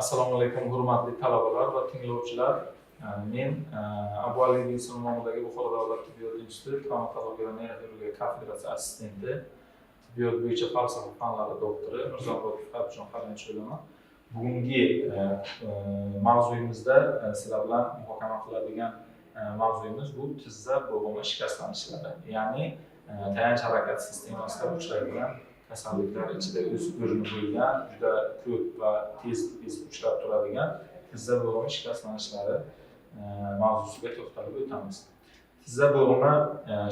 Assalomu alaykum, hurmatli talabalar va tinglovchilar. Men Abu Ali ibn Sino nomidagi Buxoro davlat tibbiyot instituti travmatologiya va neyroxirurgiya kafedrasi assistenti, tibbiyot bo'yicha falsafa fanlari doktori Mirzomurod Habibjon Halimov. Bugungi mavzuyimizda sizlar bilan muhokama qiladigan mavzuyimiz bu tizza bo'g'imi shikastlanishlari, ya'ni tayanch harakat sistemasida uchraydigan kasalliklar ichida o'z o'rni bo'lgan, juda ko'p va tez tez uchrab turadigan tizza bo'g'imi shikastlanishlari mavzusiga to'xtalib o'tamiz. Tizza bo'g'imi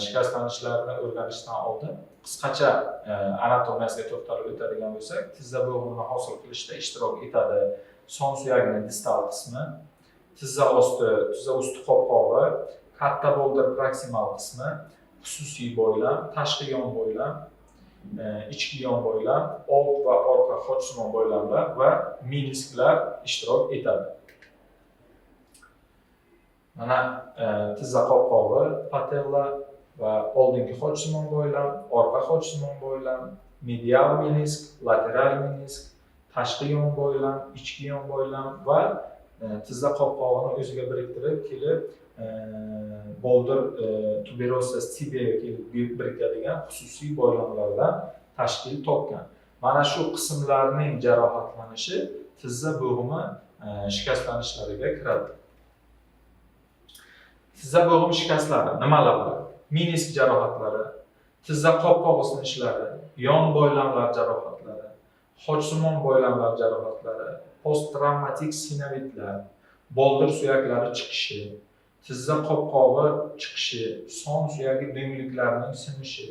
shikastlanishlarini o'rganishdan oldin qisqacha anatomiyasiga to'xtalib o'tadigan bo'lsak, tizza bo'g'imini hosil qilishda ishtirok etadi son suyagining distal qismi, tizza osti, tizza usti qopqog'i, katta boldir proksimal qismi, xususiy boylam, tashqi yon boylam, ichki yon boylam, old va orqa xochsimon boylamlar va menisklar ishtirok etadi. Mana tizza qopqog'i, patella va oldingi xochsimon boylam, orqa xochsimon boylam, medial menisk, lateral menisk, tashqi yon boylam, ichki yon boylam va tizza qopqog'ini o'ziga biriktirib kelib boldir tuberositas tibiaga kelib birikadigan xususiy boylamlardan tashkil topgan. Mana shu qismlarning jarohatlanishi tizza bo'g'imi shikastlanishlariga kiradi. Tizza bo'g'im shikastlari nimalar bular? Menisk jarohatlari, tizza qopqog'i sinishlari, yon boylamlar jarohatlari, xochsimon boylamlar jarohatlari, posttravmatik sinovitlar, boldir suyaklari chiqishi, tizza qopqog'i chiqishi, son suyagi do'ngliklarining sinishi,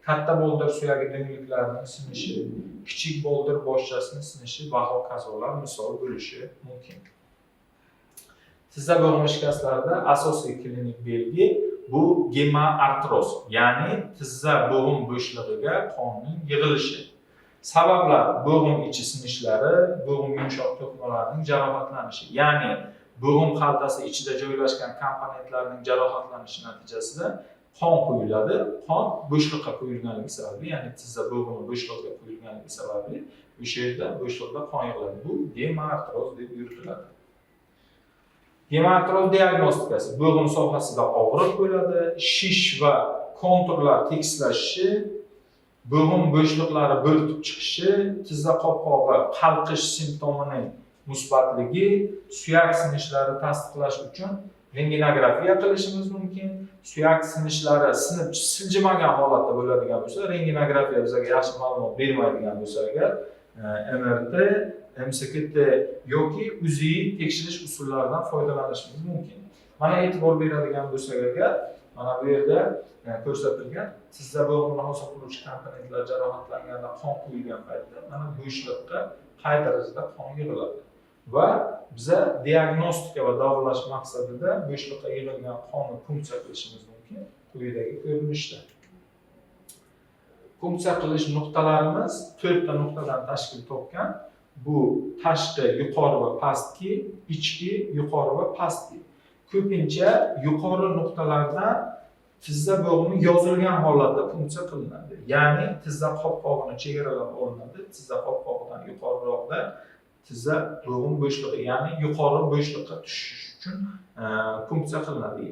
katta boldir suyagi do'ngliklarining sinishi, kichik boldir boshchasining sinishi va hokazolar misol bo'lishi mumkin. Tizza bo'g'imi shikastlarida asosiy klinik belgi bu gemaartroz, ya'ni tizza bo'g'im bo'shlig'iga qonning yig'ilishi. Sabablar: bo'g'im ichi sinishlari, bo'g'im yumshoq to'qimalarining jarohatlanishi, ya'ni bo'g'im xaltasi ichida joylashgan komponentlarning jarohatlanishi natijasida qon quyiladi. Qon bo'shliqqa quyilganligi sababli, ya'ni tizza bo'g'imi bo'shlig'iga quyilganligi sababli o'sha yerda bo'shliqda qon yig'iladi. Bu gemaartroz deb yuritiladi. Gemaartroz diagnostikasi: bo'g'im sohasida og'riq bo'ladi, shish va konturlar tekislashishi, bo'g'im bo'shliqlari bo'rtib chiqishi, tizza qopqog'i qalqish simptomining musbatligi, suyak sinishlari tasdiqlash uchun rentgenografiya qilishimiz mumkin. Suyak sinishlari sinib siljimagan holatda bo'ladigan bo'lsa, rentgenografiya bizga yaxshi ma'lumot bermaydigan bo'lsa agar, MRT, MSKT yoki UZI tekshirish usullaridan foydalanishimiz mumkin. Mana e'tibor beradigan bo'lsak agar, mana bu yerda ko'rsatilgan tizza bo'g'imini hosil qiluvchi komponentlar jarohatlanganda qon quyilgan paytda mana bo'shliqqa qay darajada qon yig'iladi va biza diagnostika va davolash maqsadida bo'shliqqa yig'ilgan qonni punksiya qilishimiz mumkin quyidagi ko'rinishda. Punksiya qilish nuqtalarimiz to'rtta nuqtadan tashkil topgan. Bu tashqi, yuqori va pastki, ichki, yuqori va pastki. Ko'pincha yuqori nuqtalardan tizza bo'g'imi yozilgan holatda punksiya qilinadi. Ya'ni tizza qopqog'ini chegaralab olinadi. Tizza qopqog'idan yuqoriroqda tizza bo'g'im bo'shlig'i, ya'ni yuqori bo'shliqqa tushish uchun punksiya qilinadi.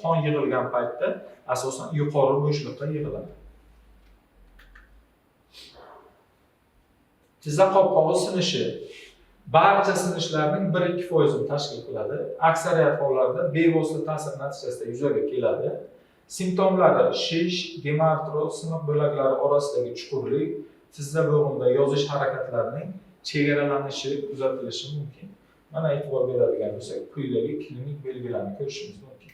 Qon yig'ilgan paytda asosan yuqori bo'shliqqa yig'iladi. Tizza qopqog'i sinishi barcha sinishlarning 1-2%ni tashkil qiladi. Aksariyat hollarda bevosita ta'sir natijasida yuzaga keladi. Simptomlari: shish, gemartroz, siniq bo'laklari orasidagi chuqurlik, tizza bo'g'imida yozish harakatlarining chegaralanishi kuzatilishi mumkin. Mana e'tibor beradigan bo'lsak, quyidagi klinik belgilarni ko'rishimiz mumkin.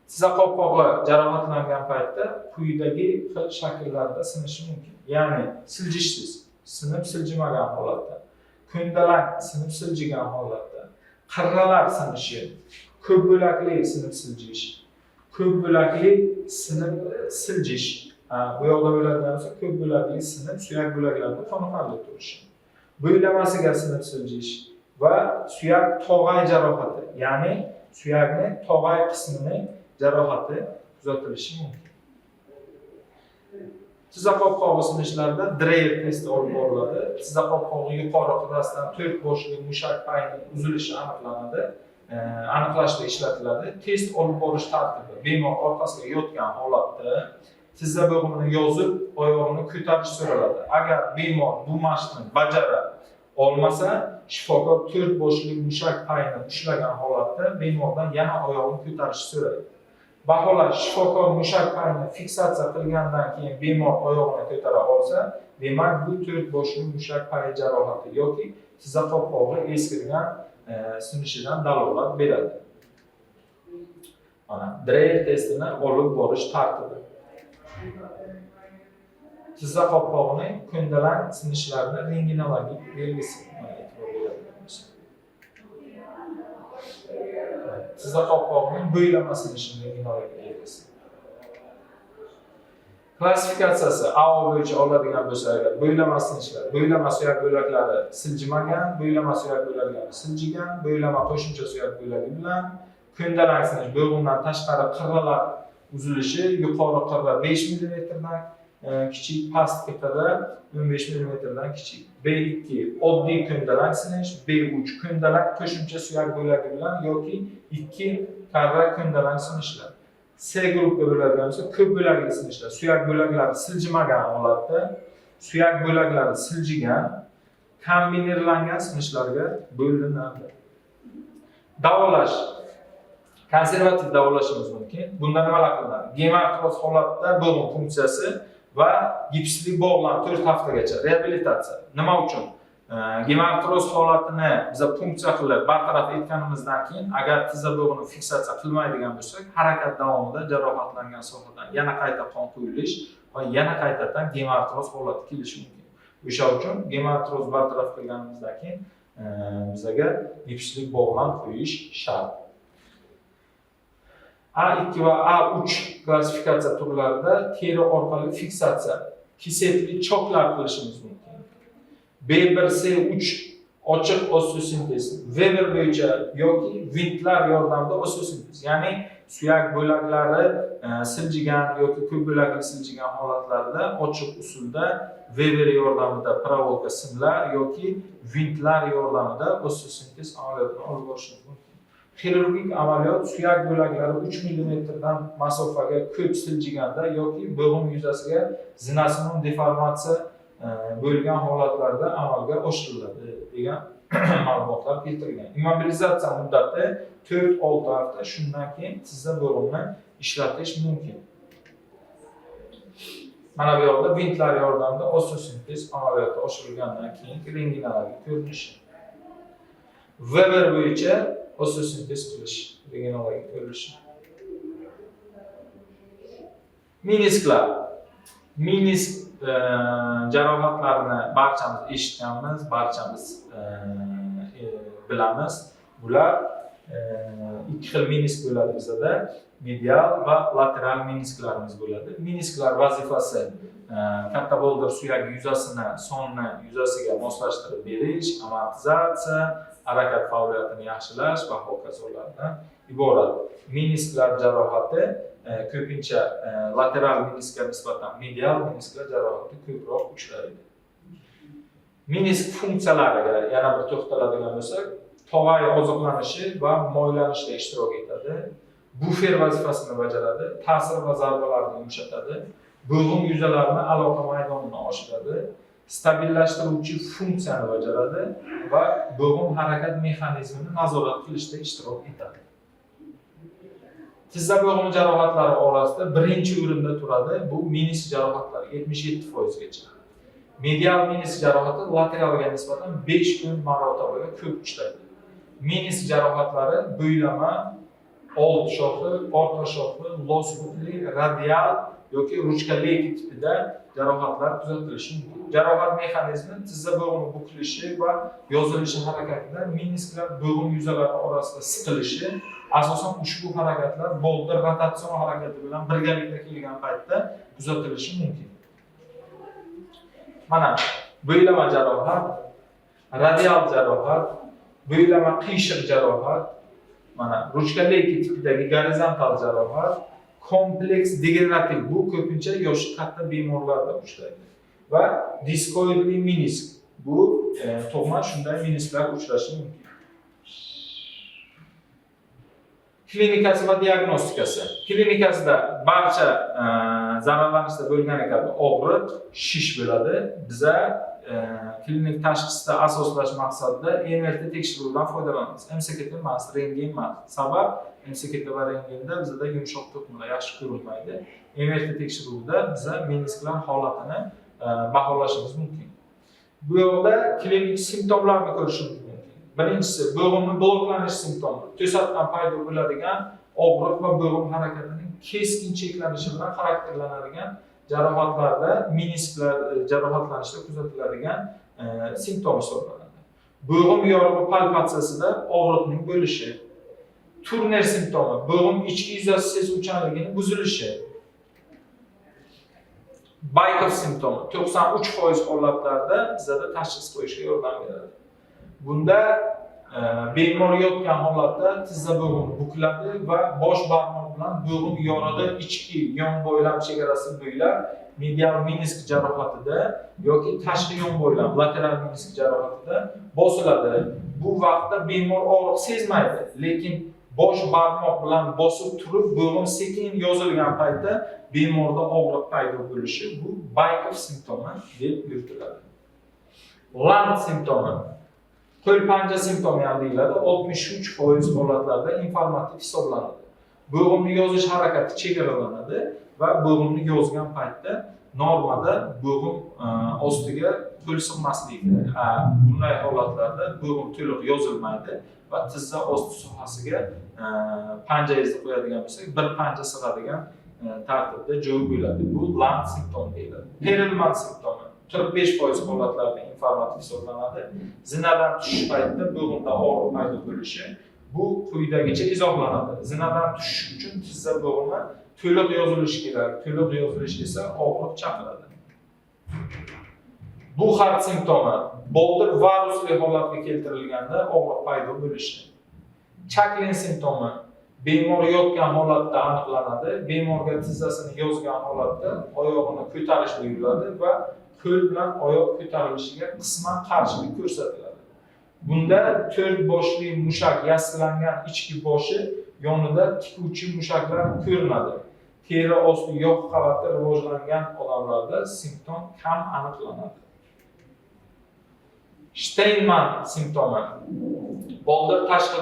Tizza qopqog'i jarohatlangan paytda quyidagi xil shakllarda sinishi mumkin. Ya'ni siljishsiz, sinib siljimagan holatda, ko'ndalang sinib siljigan holatda, qirralar sinishi, ko'p bo'lakli sinib siljish, ko'p bo'lakli sinib siljish. Bu yoqda bo'ladigan bo'lsa, ko'p bo'lakli sinib suyak bo'laklarini qoniqarli turishi, bo'ylamasiga sinib siljish va suyak tog'ay jarohati, ya'ni suyakni tog'ay qismining jarohati kuzatilishi mumkin. Tizza qopqog'i sinishlarida Dreyer testi olib boriladi. Tizza qopqog'i yuqori qirrasidan to'rt boshli mushak payining uzilishi aniqlanadi. Aniqlashda ishlatiladi. Test olib borish tartibi: bemor orqasiga yotgan holatda tizza bo'g'imini yozib, oyog'ini ko'tarish so'raladi. Agar bemor bu mashqni bajara olmasa, shifokor to'rt boshli mushak payini ushlagan holatda bemordan yana oyog'ini ko'tarishni so'raydi. Baholash: shifokor mushak payini fiksatsiya qilgandan keyin bemor oyog'ini ko'tara olsa, demak, bu to'rt boshli mushak payi jarohati yoki tizza qopqog'i eskirgan sinishidan dalolat beradi. Mana Dreyer testini olib borish tartibi. Tizza qopqog'ining ko'ndalang sinishlarini rentgenologik belgisi. Mana, e'tibor beradigan bo'lsak. Tizza qopqog'ining bo'ylama sinishining rentgenologik belgisi. Klassifikatsiyasi AO bo'yicha oladigan bo'lsak agar, bo'ylama sinishlar: bo'ylama suyak bo'laklari siljimagan, bo'ylama suyak bo'laklari siljigan, bo'ylama qo'shimcha suyak bo'lagi bilan, ko'ndalang sinish, bo'g'imdan tashqari qirralar uzilishi, yuqori qirra 5 millimetrdan kichik, pastki qirra 15 millimetrdan kichik. B2 oddiy ko'ndalang sinish, B3 ko'ndalang qo'shimcha suyak bo'lagi bilan yoki ikki karra ko'ndalang sinishlar. C guruhga bo'ladigan bo'lsa, ko'p bo'lakli sinishlar, suyak bo'laklari siljimagan holatda, suyak bo'laklari siljigan, kombinirlangan sinishlarga bo'linadi. Davolash: konservativ davolashimiz mumkin. Bunda nimalar qilinadi? Gemartroz holatida bo'g'im punksiyasi va gipsli bog'lam 4 haftagacha reabilitatsiya. Nima uchun? Gemartroz holatini biza punksiya qilib bartaraf etganimizdan keyin agar tizza bo'g'ini fiksatsiya qilmaydigan bo'lsak, harakat davomida jarohatlangan sohadan yana qayta qon quyilish va yana qaytadan gemartroz holati kelishi mumkin. O'sha uchun gemartroz bartaraf qilganimizdan keyin bizaga gipsli bog'lam qo'yish shart. A2 va A3 klassifikatsiya turlarida teri orqali fiksatsiya, kisetli choklar qilishimiz mumkin. B1 C3 ochiq osteosintez, Weber bo'yicha yoki vintlar yordamida osteosintez, ya'ni suyak bo'laklari siljigan yoki ko'p bo'lakli siljigan holatlarda ochiq usulda Weber yordamida проволока simlar yoki vintlar yordamida osteosintez amaliyotini olib borishimiz mumkin. Xirurgik amaliyot suyak bo'laklari 3 millimetrdan masofaga ko'p siljiganda yoki bo'g'im yuzasiga zinasimon deformatsiya bo'lgan holatlarda amalga oshiriladi degan ma'lumotlar keltirilgan. Immobilizatsiya muddati 4-6 hafta, shundan keyin tizza bo'g'imni ishlatish mumkin. Mana bu yoqda vintlar yordamida osteosintez amaliyoti oshirilgandan keyin rentgenologik ko'rinishi. Weber bo'yicha osteosintez qilish rentgenologik ko'rinishi. Menisklar. Menisk jarohatlarini barchamiz eshitganmiz, barchamiz bilamiz. Bular ikki xil menisk bo'ladi bizada: medial va lateral menisklarimiz bo'ladi. Menisklar vazifasi katta boldir suyagi yuzasini sonni yuzasiga moslashtirib berish, amortizatsiya, harakat faoliyatini yaxshilash va hokazolardan iborat. Menisklar jarohati ko'pincha lateral meniskga nisbatan medial menisklar jarohati ko'proq uchraydi. Menisk funksiyalariga yana bir to'xtaladigan bo'lsak, tog'ay oziqlanishi va moylanishda ishtirok etadi, bufer vazifasini bajaradi, ta'sir va zarbalarni yumshatadi, bo'g'im yuzalarini aloqa maydonini oshiradi, stabillashtiruvchi funksiyani bajaradi va bo'g'im harakat mexanizmini nazorat qilishda ishtirok etadi. Tizza bo'g'imi jarohatlari orasida birinchi o'rinda turadi bu menisk jarohatlari, 77 foizgacha. Medial menisk jarohati lateralga nisbatan 5-10 marotabaga ko'p uchraydi. Menisk jarohatlari bo'ylama, old shoxi, orqa shoxi, loskutli, radial yoki ручка лейка tipida jarohatlar kuzatilishi mumkin. Jarohat mexanizmi: tizza bo'g'imi bukilishi va yozilishi harakatida menisklar bo'g'im yuzalari orasida siqilishi, asosan ushbu harakatlar boldir rotatsion harakati bilan birgalikda kelgan paytda kuzatilishi mumkin. Mana bo'ylama jarohat, radial jarohat, bo'ylama qiyshiq jarohat, mana ручка лейка tipidagi gorizontal jarohat, Kompleks degenerativ, bu ko'pincha yoshi katta bemorlarda uchraydi. Va diskoidli menisk, bu tug'ma shunday menisklar uchrashi mumkin. Klinikasi va diagnostikasi. Klinikasida barcha zararlanishda bo'lgani kabi og'riq, shish bo'ladi. Biza klinik tashxisda asoslash maqsadida MRT tekshiruvidan foydalanamiz. MSKT emas, rentgen emas. Sabab MSKT va rentgenda bizda yumshoq to'qimalar yaxshi ko'rinmaydi. MRT tekshiruvida biza menisklar holatini baholashimiz mumkin. Bu yoqda klinik simptomlarni ko'rishimiz mumkin. Birinchisi bo'g'imni bloklanish simptomi. To'satdan paydo bo'ladigan og'riq va bo'g'im harakatining keskin cheklanishi bilan xarakterlanadigan jarohatlarda menisklar jarohatlanishda kuzatiladigan simptom hisoblanadi. Bo'g'im yorug'i palpatsiyasida og'riqning bo'lishi, Turner simptomi, bo'g'im ichki yuzasi sezuvchanligining buzilishi. Baykov simptomi 93% holatlarda bizada tashxis qo'yishga yordam beradi. Bunda bemor yotgan holatda tizza bo'g'imi bukiladi va bosh barmoq bilan bo'g'im yorig'i ichki yon bo'ylam chegarasi bo'ylab medial menisk jarohatida yoki tashqi yon bo'ylam lateral menisk jarohatida bosiladi. Bu vaqtda bemor og'riq sezmaydi, lekin bosh barmoq bilan bosib turib bo'g'im sekin yozilgan paytda bemorda og'riq paydo bo'lishi, bu Baykov simptomi deb yuritiladi. Land simptomi, qo'l panja simptomi ham deyiladi, 63% holatlarda informativ hisoblanadi. Bo'g'imni yozish harakati chegaralanadi va bo'g'imni yozgan paytda normada bo'g'im ostiga qo'l sig'masligi kerak. Bunday holatlarda bo'g'im to'liq yozilmaydi va tizza osti sohasiga panjangizni qo'yadigan bo'lsak, bir panja sig'adigan tartibda joy bo'ladi. Bu Land simptomi deyiladi. Perelman simptomi 45% holatlarda informativ hisoblanadi. Zinadan tushish paytida bo'g'imda og'riq paydo bo'lishi, bu quyidagicha izohlanadi. Zinadan tushish uchun tizza bo'g'imi to'liq yozilishi kerak. To'liq yozilish esa og'riq chaqiradi. Buxart simptomi boldir varusli holatga keltirilganda og'riq paydo bo'lishi. Chaklin simptomi bemor yotgan holatda aniqlanadi. Bemorga tizzasini yozgan holatda oyog'ini ko'tarish buyuriladi va qo'l bilan oyoq ko'tarilishiga qisman qarshilik ko'rsatiladi. Bunda to'rt boshli mushak yassilangan ichki boshi yonida tikuvchi mushaklar ko'rinadi. Teri osti yog' qavati rivojlangan odamlarda simptom kam aniqlanadi. Steinman simptomi boldir tashqi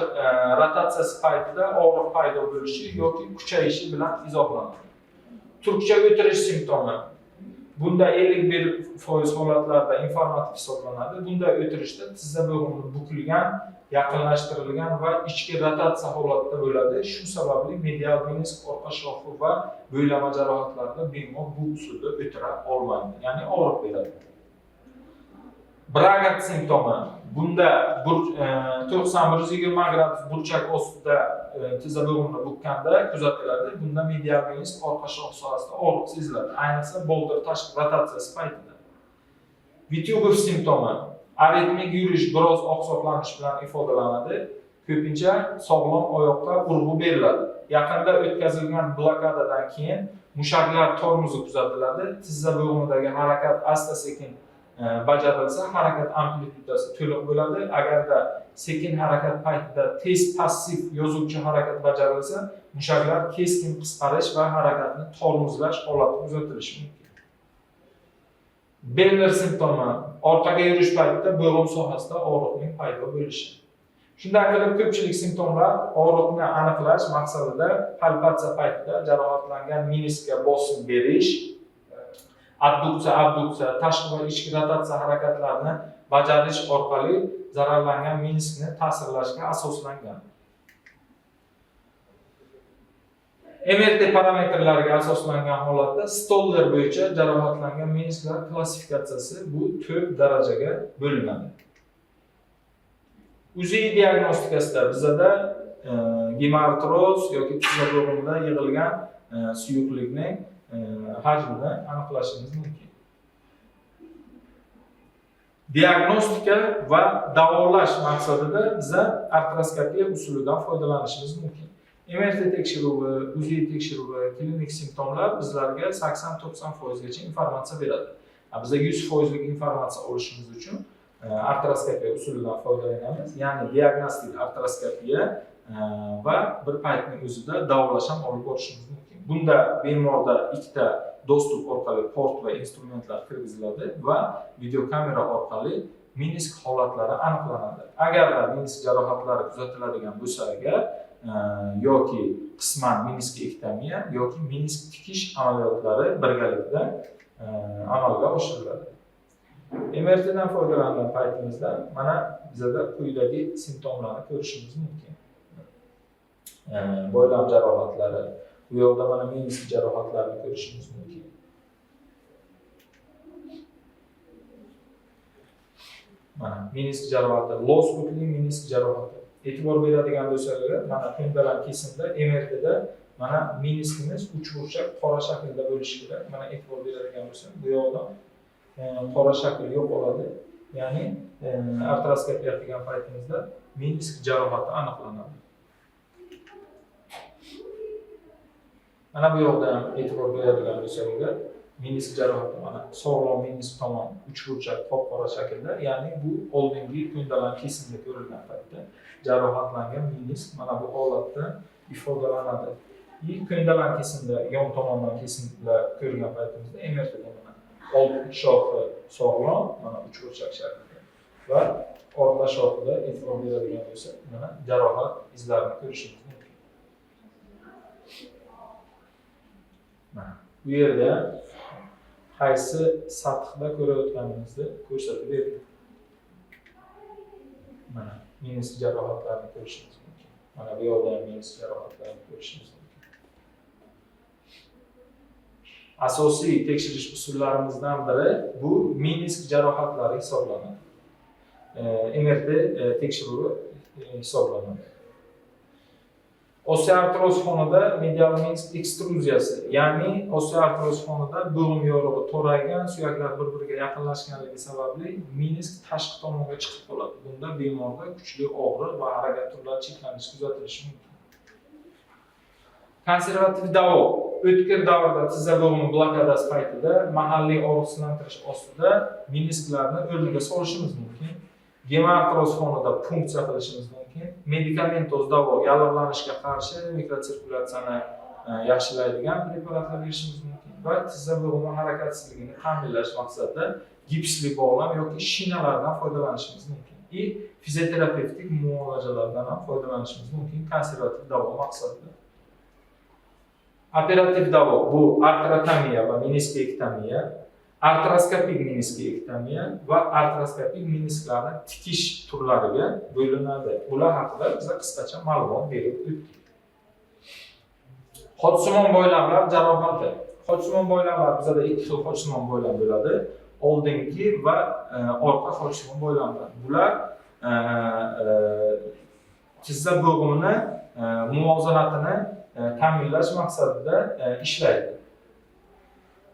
rotatsiyasi paytida og'riq paydo bo'lishi yoki kuchayishi bilan izohlanadi. Turkcha o'tirish simptomi bunda 51% holatlarda informativ hisoblanadi. Bunday o'tirishda tizza bo'g'imi bukilgan, yaqinlashtirilgan va ichki rotatsiya holatida bo'ladi. Shu sababli medial menisk, orqa shoxi va bo'ylama jarohatlarida bemor bu usulda o'tira olmaydi, ya'ni og'riq beradi. Bragard simptomi bunda 90-120 gradus burchak ostida tizza bo'g'imini bukkanda kuzatiladi. Bunda medial menisk, orqa shox sohasida og'riq seziladi, ayniqsa boldir tashqi rotatsiyasi paytida. Vityugov simptomi aritmik yurish biroz oqsoqlanish bilan ifodalanadi. Ko'pincha sog'lom oyoqqa urg'u beriladi. Yaqinda o'tkazilgan blokadadan keyin mushaklar tormozi kuzatiladi. Tizza bo'g'imidagi harakat asta-sekin bajarilsa, harakat amplitudasi to'liq bo'ladi. Agarda sekin harakat paytida tez passiv yozuvchi harakat bajarilsa, mushaklar keskin qisqarish va harakatni tormozlash holati kuzatilishi mumkin. Beller simptomi orqaga yurish paytida bo'g'im sohasida og'riqning paydo bo'lishi. Shunday qilib, ko'pchilik simptomlar og'riqni aniqlash maqsadida palpatsiya paytida jarohatlangan meniskga bosim berish, adduksiya, abduksiya, tashqi va ichki rotatsiya harakatlarini bajarish orqali zararlangan meniskni ta'sirlashga asoslangan. MRT parametrlariga asoslangan holatda Stoller bo'yicha jarohatlangan menisklar klassifikatsiyasi bu 4 darajaga bo'linadi. UZI diagnostikasida bizada gemartroz yoki tizza bo'g'imida yig'ilgan suyuqlikning hajmini aniqlashimiz mumkin. Diagnostika va davolash maqsadida biza artroskopiya usulidan foydalanishimiz mumkin. MRT tekshiruvi, UZI tekshiruvi, klinik simptomlar bizlarga 80-90% gacha informatsiya beradi. Biza 100%lik informatsiya olishimiz uchun artroskopiya usulidan foydalanamiz. Ya'ni diagnostik artroskopiya va bir paytning o'zida davolash ham olib borishimiz mumkin. Bunda bemorda ikkita доступ orqali port va instrumentlar kirgiziladi va videokamera orqali menisk holatlari aniqlanadi. Agarda menisk jarohatlari kuzatiladigan bo'lsa agar yoki qisman meniskektomiya yoki menisk tikish amaliyotlari birgalikda amalga oshiriladi. MRTdan foydalangan paytimizda mana bizada quyidagi simptomlarni ko'rishimiz mumkin. Boylam jarohatlari, bu yoqda mana menisk jarohatlarini ko'rishimiz mumkin. Mana menisk jarohati, loskutli menisk jarohati. E'tibor beradigan bo'lsangiz, mana ko'ndalang kesimda MRTda mana meniskimiz uchburchak qora shaklda bo'lishi kerak. Mana e'tibor beradigan bo'lsak, bu yoqda qora shakl yo'qoladi. Ya'ni artroskopiya qilgan paytimizda menisk jarohati aniqlanadi. Mana bu yoqda ham e'tibor beradigan bo'lsak, menisk jarohati mana sog'lom menisk tomon uchburchak qop-qora shaklda, ya'ni bu oldingi ko'ndalang kesimda ko'rilgan paytda jarohatlangan menisk mana bu holatda ifodalanadi. Ko'ndalang kesimda yon tomondan kesimlar ko'rgan paytimizda MRTda mana old shoxi sog'lom, mana uchburchak shaklda va orqa shoxida e'tibor beradigan bo'lsak, mana jarohat izlarini ko'rishimiz mumkin. Mana bu yerda qaysi sathda ko'rayotganimizni ko'rsatib berdi. Mana menisk jarohatlarini ko'rishimiz mumkin. Mana bu yoqda ham menisk jarohatlarini ko'rishimiz mumkin. Asosiy tekshirish usullarimizdan biri bu menisk jarohatlari hisoblanadi. MRT tekshiruvi hisoblanadi. Osteoartroz fonida medial menisk ekstruziyasi, ya'ni osteoartroz fonida bo'g'im yorug'i toraygan, suyaklar bir-biriga yaqinlashganligi sababli menisk tashqi tomonga chiqib qoladi. Bunda bemorda kuchli og'riq va harakat turlari cheklanishi kuzatilishi mumkin. Konservativ davo o'tkir davrda tizza bo'g'imi blokadasi paytida mahalliy og'riqsizlantirish ostida menisklarni o'rniga solishimiz mumkin. Gemartroz fonida punksiya qilishimiz mumkin. Medikamentoz davo yallig'lanishga qarshi mikrosirkulyatsiyani yaxshilaydigan preparatlar berishimiz mumkin va tizza bo'g'imi harakatsizligini ta'minlash maqsadida gipsli bog'lam yoki shinalardan foydalanishimiz mumkin. Fizioterapevtik muolajalardan ham foydalanishimiz mumkin konservativ davo maqsadida. Operativ davo bu artrotomiya va meniskektomiya, artroskopik meniskektomiya va artroskopik menisklarni tikish turlariga bo'linadi. Bular haqida biz qisqacha ma'lumot berib o'tdik. Xochsimon boylamlar jarohati. Xochsimon boylamlar bizada ikki xil xochsimon boylam bo'ladi. Oldingi va orqa xochsimon boylamlar. Bular tizza bo'g'imini muvozanatini ta'minlash maqsadida ishlaydi.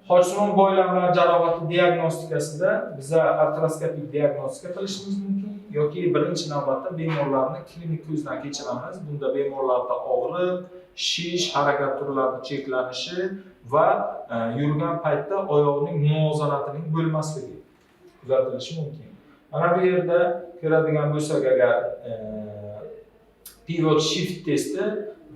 Xochsimon boylamlar jarohati diagnostikasida biza artroskopik diagnostika qilishimiz mumkin yoki birinchi navbatda bemorlarni klinik ko'zdan kechiramiz. Bunda bemorlarda og'riq, shish, harakat turlari cheklanishi va yurgan paytda oyoqning muvozanatining bo'lmasligi kuzatilishi mumkin. Mana bu yerda ko'radigan bo'lsak agar pivot shift testi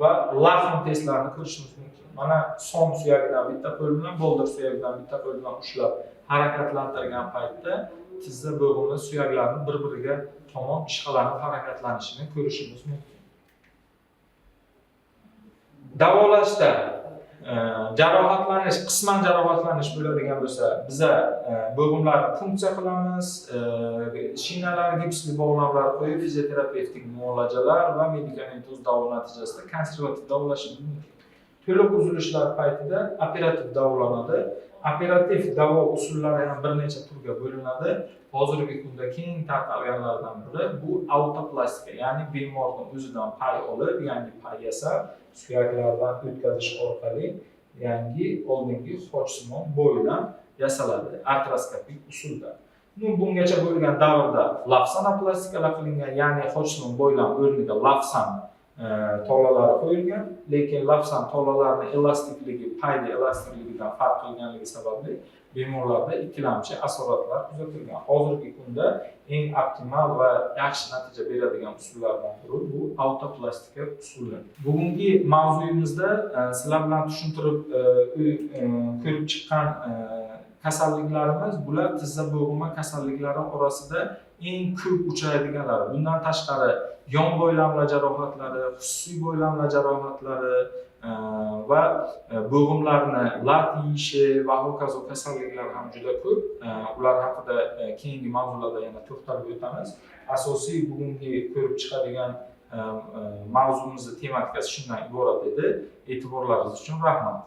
va Lachman testlarini ko'rishimiz mumkin. Mana som suyagidan bitta qo'l bilan, boldir suyagidan bitta qo'l bilan ushlab harakatlantirgan paytda tizza bo'g'imi suyaklarni bir-biriga tomon ishqalanib harakatlanishini ko'rishimiz mumkin. Davolashda jarohatlanish, qisman jarohatlanish bo'ladigan bo'lsa, biza bo'g'imlarni punksiya qilamiz, shinalar, gipsli bog'lamlar qo'yib fizioterapevtik muolajalar va medikamentoz davo natijasida konservativ davolashimiz mumkin. To'liq uzilishlar paytida operativ davolanadi. Operativ davo usullari ham bir necha turga bo'linadi. Hozirgi kunda keng tarqalganlardan biri bu autoplastika, ya'ni bemorning o'zidan pay olib, yangi pay yasab, suyaklardan o'tkazish orqali yangi oldingi xochsimon bo'ydan yasaladi artroskopik usulda. Bungacha bo'lgan davrda lavsanoplastikalar qilingan, ya'ni xochsimon bo'ylam o'rniga lavsan tolalari qo'yilgan, lekin lavsan tolalarni elastikligi payda elastikligidan farq qilganligi sababli bemorlarda ikkilamchi asoratlar kuzatilgan. Hozirgi kunda eng optimal va yaxshi natija beradigan usullardan biri bu autoplastika usuli. Bugungi mavzuyimizda sizlar bilan tushuntirib ko'rib chiqqan kasalliklarimiz bular tizza bo'g'imi kasalliklari orasida eng ko'p uchraydiganlari. Bundan tashqari yon boylamlar jarohatlari, xususiy bo'ylamlar jarohatlari va bo'g'imlarni lat yeyishi va hokazo kasalliklar ham juda ko'p. Ular haqida keyingi mavzularda yana to'xtalib o'tamiz. Asosiy bugungi ko'rib chiqadigan mavzumizni tematikasi shundan iborat edi. E'tiborlaringiz uchun rahmat.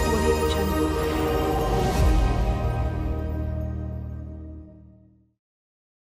Audio Jungle.